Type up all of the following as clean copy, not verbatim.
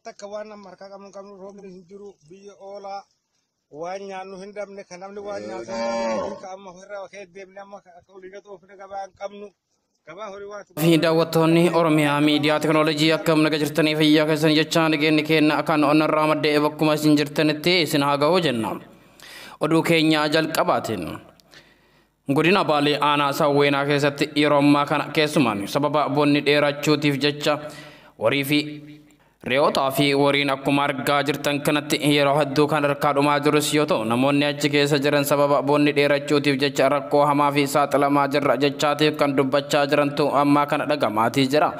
Takka waan nama harkaa qabnu qabnu roobni hin jiru biyya oolaa waan nyaannu hin dhabne kan namni waan nyaatu ka amma irra kee deemne amma akka olii gad oofne gabaa hin qabnu gabaa horii waan Fi daawwattoonni Oromiyaa Miidiyaa Teknoolojii akkam naga jirtanii fayyaa keessan jechaa nageenyi keenya kan onnarraa maddee bakkuma isin jirtanitti isin haa ga'u jenna. Oduu keenya jalqabaatiin. Godina Baalee aanaa Sawweenaa keessatti yeroo ammaa kana keessumaan sababa bonni dheerachuutiif jecha horii fi re'ootaa fi horiin akkuma argaa jirtan kanatti yeroo hedduu kan harkaa dhumaa jirus yoo ta'u namoonni achi keessa jiran sababa bonni dheerachuutiif jecha rakkoo hamaa fi saaxilamaa jirra jechaatiif kan dubbachaa jirantu ammaa kana dhagamaatii jira.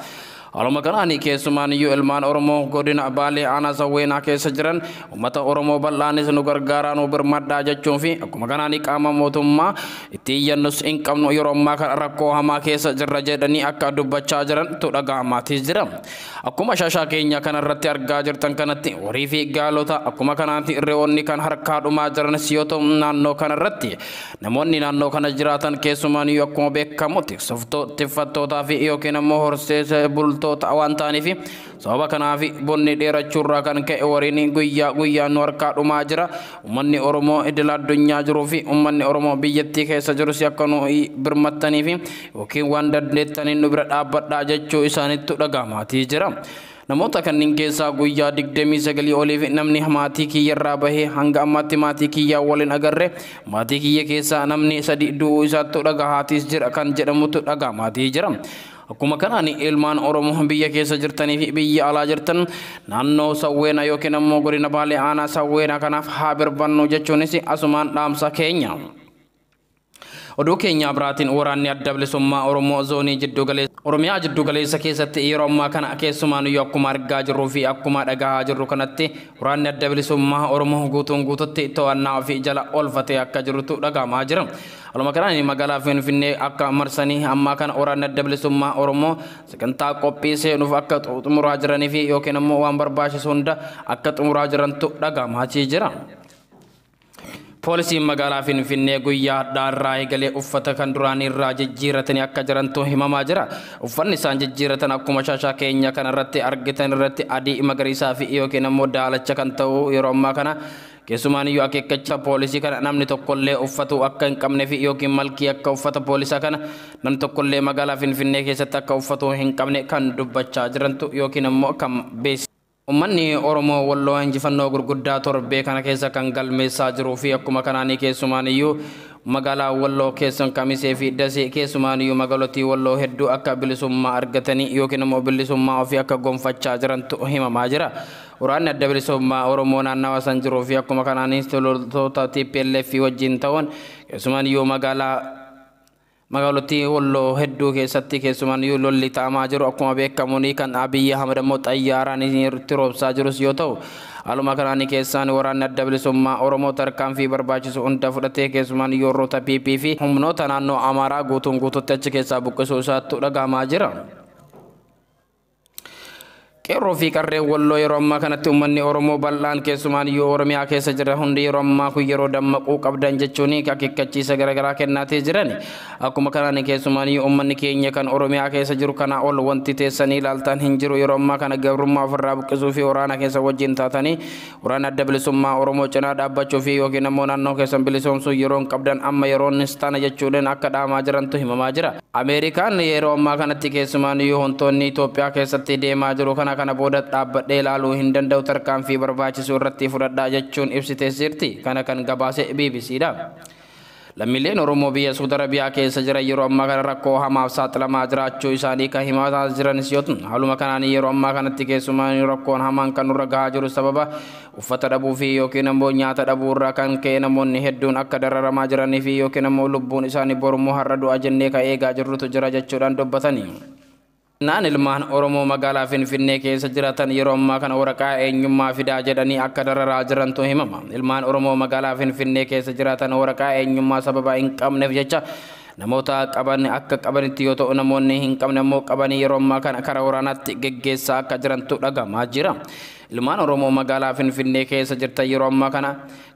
Haaluma kanaan keessumaan iyyuu ilmaan Oromoo godina Baalee aanaa Sawweenaa keessa jiran uummata Oromoo bal'aanis nu gargaaraa nu birmadhaa jechuun fi akkuma kanaan qaama mootummaa itti iyyannus hin qabnu yeroo ammaa kana rakkoo hamaa keessa jirra jedhanii akka dubbachaa jirantu dhaga'amaatii jira. Akkuma shaashaa keenya kanarratti argaa jirtan kanatti horii fi gaalota akkuma kanaatti re'oonni kan harkaa dhumaa jiranis yoo ta'u naannoo kanarratti namoonni naannoo kana jiraatan keessumaan iyyuu akkuma beekamutti tiffattootaa fi yookiin ammoo horsiise bultoota waan ta'aniif sababa kanaaf bonni dheerachuurraa kan ka'e horiin guyyaa guyyaan nu harkaa dhumaa jira. Uummanni Oromoo idil addunyaa jiruu fi uummanni Oromoo biyyattii keessa jirus akka nu birmattanii fi yookiin waan dandeettaniin nu bira dhaabbadhaa jechuu isaanittu dhaga'amaatii jira. Namoota kanneen keessaa guyyaa 29 oliif namni maatii kiyyarraa bahee hanga ammaatti maatii kiyyaa waliin agarre maatii kiyya keessaa namni sadi du'uu isaattu dhagahaatiis jira kan jedhamutu dhagahamaatii jira. Akkuma kanaan ilmaan Oromoo biyya keessa jirtanii fi biyya alaa jirtan naannoo Sawweenaa yookiin ammoo godina Baalee aanaa Sawweenaa kanaaf haa birbannu jechuunis asumaan dhaamsa keenya. Oduu keenya biraatiin waraanni adda bilisummaa Oromoo zoonii jiddugaleessa Oromiyaa jiddugaleessa keessatti yeroo ammaa kana keessumaan iyyuu akkuma argaa jirruu fi akkuma dhagahaa jirru kanatti waraanni adda bilisummaa Oromoo guutuun guututti to'annaa ofii jala oolfatee akka jirutu dhagahamaa jira. Haaluma kanaan magaalaa Finfinnee akka marsanii ammaa kana waraanni adda bilisummaa Oromoo sagantaa qophii seenuuf akka xumuraa jiranii fi yookiin ammoo waan barbaachisu hunda akka xumuraa jirantu dhagahamaa jira. Poolisiin magaalaa Finfinnee guyyaa har'aa irraa eegalee uffata kan duraanii irraa jijjiirratanii akka jirantu himamaa jira. Uffanni isaan jijjiirratan akkuma shaashaa keenya kanarratti argitan irratti adii magariisaa fi yookiin ammoo daalacha kan ta'u yeroo ammaa kana keessumaan iyyuu akeekkacha poolisii kana namni tokkollee uffatu akka hin qabne fi yookiin malkii akka uffata poolisaa kana namni tokkollee magaalaa Finfinnee keessatti akka uffatu hin qabne kan dubbachaa jirantu yookiin ammoo kan beeksisu. Uummanni Oromoo Walloo injifannoo gurguddaa torbee kana keessa kan galmeessaa jiruu fi akkuma kanaanii keessumaan iyyuu magaalaa Walloo keessan Kamisee fi Dasee keessumaan iyyuu magaalotii Walloo hedduu akka bilisummaa argatanii yookiin immoo bilisummaa ofii akka gonfachaa jirantu himamaa jira. Waraanni adda bilisummaa Oromoo naannawa san jiruu fi akkuma kanaanis loltoota TPLF wajjin ta'uun keessumaan iyyuu magaalotii Walloo hedduu keessatti keessumaan iyyuu lolli ta'amaa jiru akkuma beekamuun kan Abiyyi Ahmad immoo xayyaaraan itti roobsaa jirus yoo ta'u haaluma kanaan keessaan waraanni adda bilisummaa Oromoo tarkaanfii barbaachisu hunda fudhatee keessumaan iyyuu warroota PP fi humnoota naannoo Amaaraa guutuun guututti achi keessaa buqqisuu isaattu dhagahamaa jira. Qeerroo fi qarreen Walloo yeroo ammaa kanatti uummanni Oromoo bal'aan keessumaan iyyuu Oromiyaa keessa jira hundi yeroo ammaa kun yeroo dammaquu qabdan jechuun akeekkachiisa garaagaraa kennaatii jiran. Akkuma kanaan keessumaan iyyuu uummanni keenya kan Oromiyaa keessa jiru kanaa ol wanti teessanii ilaaltan hin jiru yeroo ammaa kana gabrummaa ofirraa buqqisuu fi waraana keessa wajjin taatanii waraana adda bilisummaa Oromoo cinaa dhaabbachuu fi yookiin ammoo naannoo keessan bilisoomsuu yeroo hin qabdan amma yeroonis tana jechuudhaan akka dhaamaa jirantu himamaa jira. Ameerikaan yeroo ammaa kanatti keessumaan iyyuu wantoonni Itoophiyaa keessatti deemaa jiru kana booda dhaabbadhee ilaaluu hin danda'u tarkaanfii barbaachisu irratti fudhadhaa jechuun ibsitee jirti. Kana kan gabaase BBC dha. Lammiileen Oromoo biyya Saudi Arabiyaa keessa jiran yeroo ammaa kana rakkoo hamaaf saaxilamaa jiraachuu isaanii kan himataa jiranis yoo ta'u haaluma kanaan yeroo ammaa kanatti keessumaa rakkoon hamaan kan nurra gahaa jiru sababa uffata dhabuu fi yookiin ammoo nyaata dhabuu irraa kan ka'e namoonni hedduun akka dararamaa jiranii fi yookiin ammoo lubbuun isaanii borummoo har'a du'a jennee kan eegaa jirrutu jira jechuudhaan dubbatanii. Naan ilmaan Oromoo magaalaa Finfinnee keessa jiraatan yeroo ammaa kana waraqaa eenyummaa fidaa jedhanii akka dararaa jirantu himama. Ilmaan Oromoo magaalaa Finfinnee keessa jiraatan waraqaa eenyummaa sababa hin qabneef jecha Namoota qaban akka qabanitti yoo ta'u, namoonni hin qabne ammoo qabanii yeroo ammaa kana karaa waraanaatti geggeessaa akka jirantu dhagahamaa jira. Ilmaan Oromoo magaalaa Finfinnee keessa jirtan yeroo ammaa kana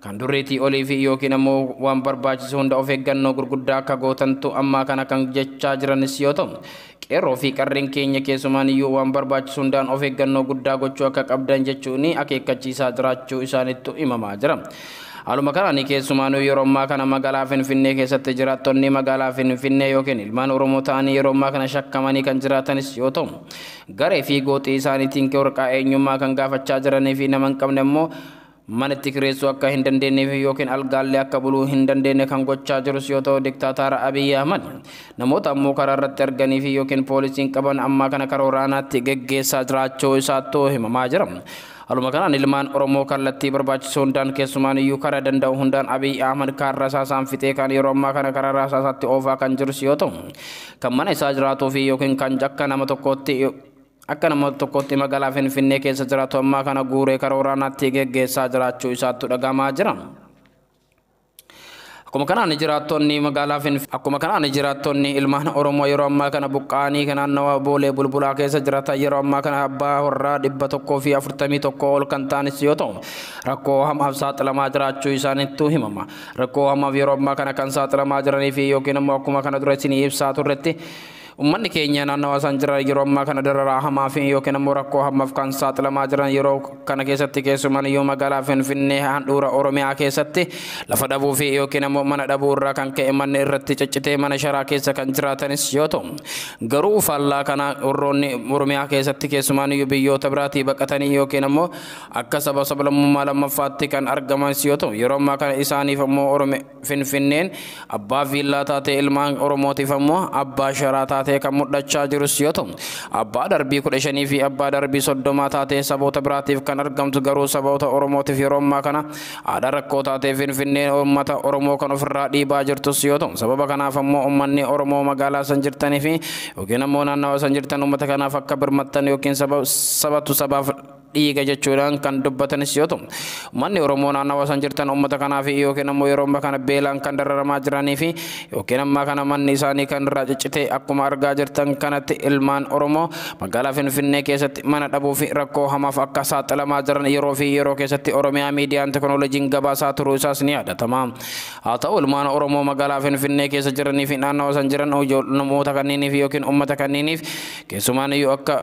kan durriitii olii fi yookiin ammoo waan barbaachisu hunda of eeggannoo gurguddaa akka gootantu ammaa kana kan jechaa jiranis yoo ta'u, qeerroo fi qarreen keenya keessumaan iyyuu waan barbaachisu hundaan of eeggannoo guddaa gochuu akka qabdan jechuun akeekkachiisaa jiraachuu isaanittu himamaa jira. Haaluma kanaan keessumaanuu yeroo ammaa kana magaalaa Finfinnee keessatti jiraattonni magaalaa Finfinnee yookiin ilmaan Oromoo ta'anii yeroo ammaa kana shakkamanii kan jiraatanis yoo ta'u, garee fi gooxii isaaniitiin waraqaa eenyummaa kan gaafachaa jiranii fi nama hin qabne immoo manatti kireessuu akka hin dandeenye fi yookiin algaallee akka buluu hin dandeenye kan gochaa jirus yoo ta'u, diktaataara Abiyyi Ahmad namoota ammoo karaa irratti arganii fi yookiin poolisiin qaban ammaa kana karaa waraanaatti geggeessaa jiraachuu isaattuu himamaa jira. Haaluma kanaan ilmaan Oromoo kallattii barbaachisu hundaan keessumaan iyyuu karaa danda'u hundaan Abiyyi Ahmad kaarra rasaasaan fixee kan yeroo ammaa kana karaa rasaasaatti oofaa kan jirus yoo ta'u, kan mana isaa jiraatuu fi yookiin kan akka nama tokkootti magaalaa Finfinnee keessa jiraatu ammaa kana guuree karaa waraanaatti geggeessaa jiraachuu isaattu dhagahamaa jira. Akkuma kanaan jiraattonni magaalaa Finfinnee akkuma kanaan jiraattonni ilmaan Oromoo yeroo ammaa kana buqqa'anii kan naannawa Boolee Bulbulaa keessa jiraatan yeroo ammaa kana abbaa warraa 141 ol kan ta'anis yoo ta'u, rakkoo hamaaf saaxilamaa jiraachuu isaanittu himama. Rakkoo hamaaf yeroo ammaa kana kan saaxilamaa jiranii fi yookiin immoo akkuma kana dura isinii ibsaa turretti ummanni keenya naannawa isaan jiran yeroo ammaa kana dararaa hamaa fi yookiin immoo rakkoo hamaaf kan saaxilamaa jiran yeroo kana keessatti keessumaan iyyuu magaalaa Finfinnee handhuura Oromiyaa keessatti lafa dhabuu fi yookiin immoo mana dhabuu irraa kan ka'e manni irratti ciccitee mana sharaa keessa kan jiraatanis yoo ta'u, garuu faallaa kana warroonni Oromiyaa keessatti keessumaan iyyuu biyyoota biraatii baqatanii yookiin immoo akka saba sablammummaa lammaffaatti kan argamanis yoo ta'u, yeroo ammaa kana isaaniif immoo Finfinneen abbaa viillaa taatee ilmaan Oromootiif ammoo abbaa sharaa taatee kan mul'achaa jirus yoo ta'u, abbaa darbii 15 fi abbaa darbii 30 taatee saboota biraatiif kan argamtu garuu saboota Oromootiif yeroo ammaa kana aadaa rakkoo taatee Finfinneen uummata Oromoo kan ofirraa dhiibaa jirtus yoo ta'u, sababa kanaaf ammoo uummanni Oromoo magaalaa san jirtanii fi yookiin ammoo naannawa san jirtan uummata kanaaf akka birmattan yookiin sabatu sabaaf dhiiga jechuudhaan kan dubbatanis yoo ta'u, uummanni Oromoo naannawa san jirtan uummata kanaaf yookiin ammoo yeroo ammaa kana beelaan kan dararamaa jiranii fi yookiin ammaa kana manni isaanii kan irraa ciccite akkuma argaa jirtan kanatti ilmaan Oromoo magaalaa Finfinnee keessatti mana dhabuu fi rakkoo hamaaf akka saaxilamaa jiran yeroo fi yeroo keessatti Oromiyaa miidiyaan teekinooloojiin gabaasaa turuu isaas ni yaadatama. Haa ta'u ilmaan Oromoo magaalaa Finfinnee keessa jiranii fi naannawa san jiran namoota kanneeniif yookiin uummata kanneeniif keessumaan iyyuu akka